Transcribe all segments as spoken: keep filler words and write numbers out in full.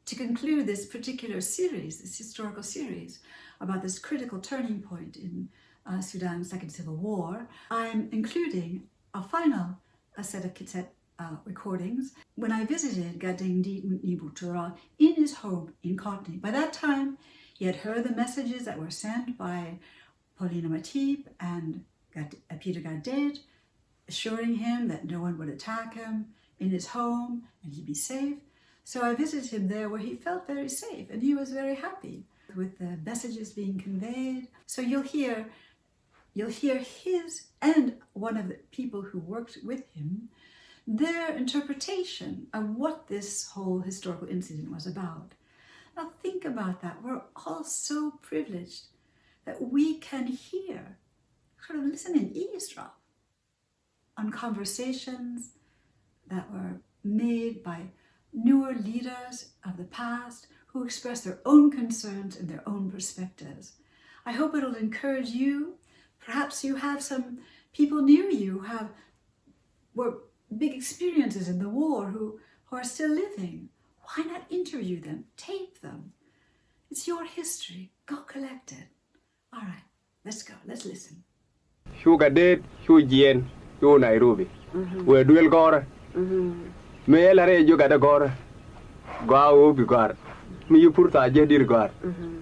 to conclude this particular series, this historical series about this critical turning point in uh, Sudan's Second Civil War, I'm including a final a set of cassette uh, recordings when I visited Gatdeng Diet Mutni Buk Tura in his home in Kotney. By that time, he had heard the messages that were sent by Paulina Matip and Gat- uh, Peter Gatdet, assuring him that no one would attack him in his home and he'd be safe. So I visited him there where he felt very safe and he was very happy with the messages being conveyed. So you'll hear you'll hear his and one of the people who worked with him, their interpretation of what this whole historical incident was about. Now think about that. We're all so privileged that we can hear, sort of listen and eavesdrop on conversations that were made by newer leaders of the past who expressed their own concerns and their own perspectives. I hope it'll encourage you. Perhaps you have some people near you who have were big experiences in the war who, who are still living. Why not interview them, tape them? It's your history. Go collect it. All right, let's go. Let's listen. Cu Gatdet, cu jiɛɛn, cu Nairobi. Wëë duël gɔ̱rä. Mëë ɛ la̱rä jɛ cu Gatdet gɔ̱rä. Gɔaa ɣöö bi gɔ̱a̱r. Mi ci pur thaa jɛ di̱t gɔ̱a̱r.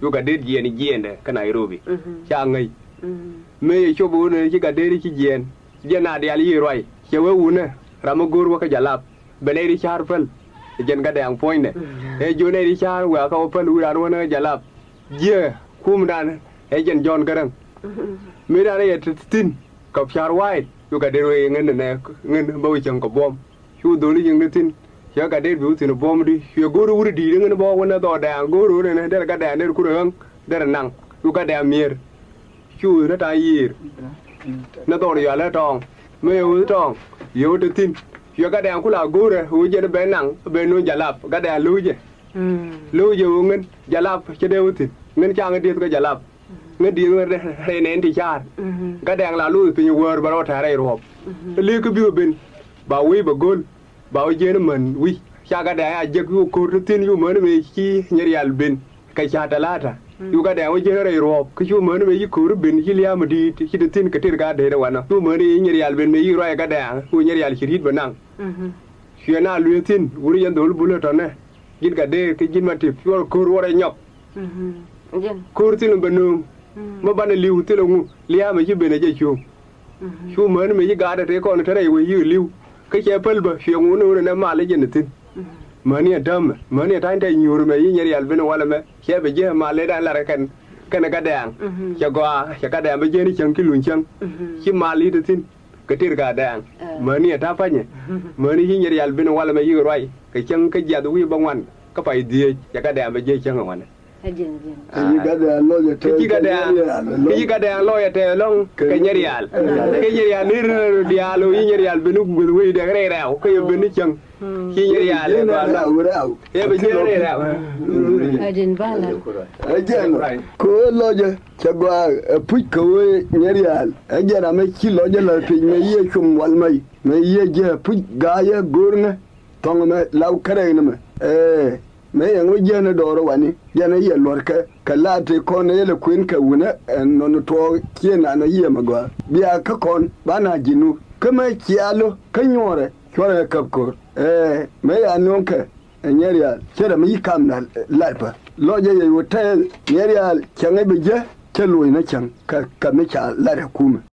Cu Gatdet jiɛɛn jiɛɛndɛ kä Nairobi. Ca ŋäc. Mëë cɛ cop ɣöö nɛn ci Gatdet ci jiɛɛn. Jɛn a diaal yiëë ruac. Cɛ wee wunä. Ram mi go̱o̱r wä kä Jalap. Bɛ nɛy ti ca̱r päl. Jɛn Gatdɛ̈ɛ̈ŋ puɔ̱nydɛ. Ɛ jiö nɛy ti ca̱r wëë kä wä päl wi̱i̱ raan wä nä Jalap. Jiɛ kumdan ɛ jɛn Jɔ̱ɔ̱n Gäräŋ. Mëë dan ɛ yɛ te thi̱n kɛ ca̱r wa̱a̱ i̱ cu Gatdet wee ŋän nɛ ŋän bä wä cäŋ kɛ buɔ̱m. Cu dholi cieŋ te thi̱n. Cɛ Gatdet bi wä thi̱n buɔ̱mdi. Cuɛ go̱o̱r wut di̱i̱t ŋän bä wä nä dhɔɔdɛ̈ɛ̈ŋ go̱o̱r wä nɛ nɛ derɛ Gatdɛ̈ɛ̈ŋ derɛ kurɛ ɣäŋ derɛ naŋ. Cu Gatdɛ̈ɛ̈ŋ mier. Cu ɣöö ni ta̱a̱ yiëër. Ni dhɔr yɔalä tɔ̱ɔ̱ŋ. Mi yɛ ɣöö tɔ̱ɔ̱ŋ yɛ ɣöö te thi̱n. Cuɛ Gatdɛ̈ɛ̈ŋ ku la go̱o̱rɛ ɣöö jɛn ben naŋ ben no̱o̱ŋ Jalap Gatdɛ̈ɛ̈ŋ lo̱wcɛ. Lo̱wcɛ ɣöö ŋän Jalap cɛ dee wä thi̱n. Ŋän ca ŋä dieth kä Jalap. Ŋän dieth ŋän rɛy nɛn ti ca̱a̱r. Gatdɛ̈ɛ̈ŋ la lo̱th piny wäär bɛ rɔ tɛ̈r rɛy ruɔ̱p. Li̱eekä bi wä ben ba wec bɛ go̱l. Ba wä jiɛn män wi̱c ca Gatdɛ̈ɛ̈ŋ a jek cu ko̱r te thi̱n cu män mëë ci Nyirial ben. Kɛ ca Talata. Cu Gatdɛ̈ɛ̈ŋ wä jiɛn rɛy ruɔ̱ɔ̱p kä cu män mëë ci ko̱r ben ci lia̱a̱m di̱i̱t ci te thi̱n kɛ tet Gatdɛ̈ɛ̈ŋ wanɔ cu män ci Nyirial ben mëë ci ruac Gatdɛ̈ɛ̈ŋ cu Nyirial ci ri̱t bɛ naŋ. Cuɛ na luëë thi̱n wur yɛn dhol bulä tɔ̱nɛ. Ji̱n Gatdɛ̈ɛ̈ŋ kä ji̱n Matip cuɔ ko̱r wä rɛy nyɔk. Ko̱r thi̱n bɛ nööŋ. Mi banɛ li̱w thilɛ ŋu lia̱a̱mɛ ci ben ɛ jɛ cuŋ. Cu män mëë ci gaat ɛ tëë kɔn te rɛy wec yiëë li̱w. Kä cɛ päl bä cuɛ ŋun ɣöö nɛ mal i̱ jɛn ɛ thi̱n. Mäni ɛ täämɛ mäni ɛ ta̱ny tɛy nyuur mɛ yi Nyirial ben walɛ mɛ cɛ bɛ jiɛ mal i̱ dan lar kɛn kɛn Gatdɛ̈ɛ̈ŋ. Cɛ gɔaa cɛ Gatdɛ̈ɛ̈ŋ bɛ jiɛn i̱ cäŋ ci luny cäŋ. Ci mal i̱ te thi̱n kɛ tet Gatdɛ̈ɛ̈ŋ. Mäni ɛ ta̱ pa̱nyɛ. Mäni ci Nyirial ben walɛ mɛ yiëë ruac kɛ cäŋ kä jiath wi̱i̱ bä ŋuan kä pay dhieec cɛ Gatdɛ̈ɛ̈ŋ bɛ jiɛ cäŋ ɛ wanɛ. Kä ci Gatdɛ̈ɛ̈ŋ lɔcɛ tɛth kä Nyirial. Kä ci Gatdɛ̈ɛ̈ŋ lɔcɛ tɛth ɛlɔ̱ŋ kɛ Nyirial. Kä Nyirial ni rɛl diaal ɣöö ci Nyirial ben ni guäth wecdɛ rɛy rɛw kä yɛ ben ni cäŋ. Ci Nyirial ɛ bɛ jiɛn rɛy rɛw. Ɛ jɛn kä ɣöö lɔcɛ cɛ gɔaa ɛ puc kɛ ɣöö Nyirial ɛ jɛn ram ɛ ci lɔcɛ la̱th piny mëë yiëë cum wal mɛy mëë yiëë jiɛ puc ga̱a̱cä go̱o̱rnɛ. Thɔŋ mɛ law kärɛk ni mɛ. Ɛɛ, mɛ yɛn wä jiɛn dɔɔr wani jɛn yɛ luɔrkɛ kɛ la ti kɔn yɛ lɛ kuën kɛ wunɛ ɛn nɔn tuɔɔk ciɛ nan yɛ mɛ gɔaa bia kä kɔn ba na ji̱ nu kä mɛ cia lo kä nyuɔrɛ cuɔrɛ käp ko̱r. Ɛɛ, mɛ ya nuɔ̱ŋkɛ ɛ Nyirial cɛ rɛ mi yi kam na lat pä lɔcɛ yɛ wä tɛth Nyirial cäŋ ɛ bi jɛ cɛ loc ni cäŋ kɛ kɛ mi ca lat ɛ kumɛ.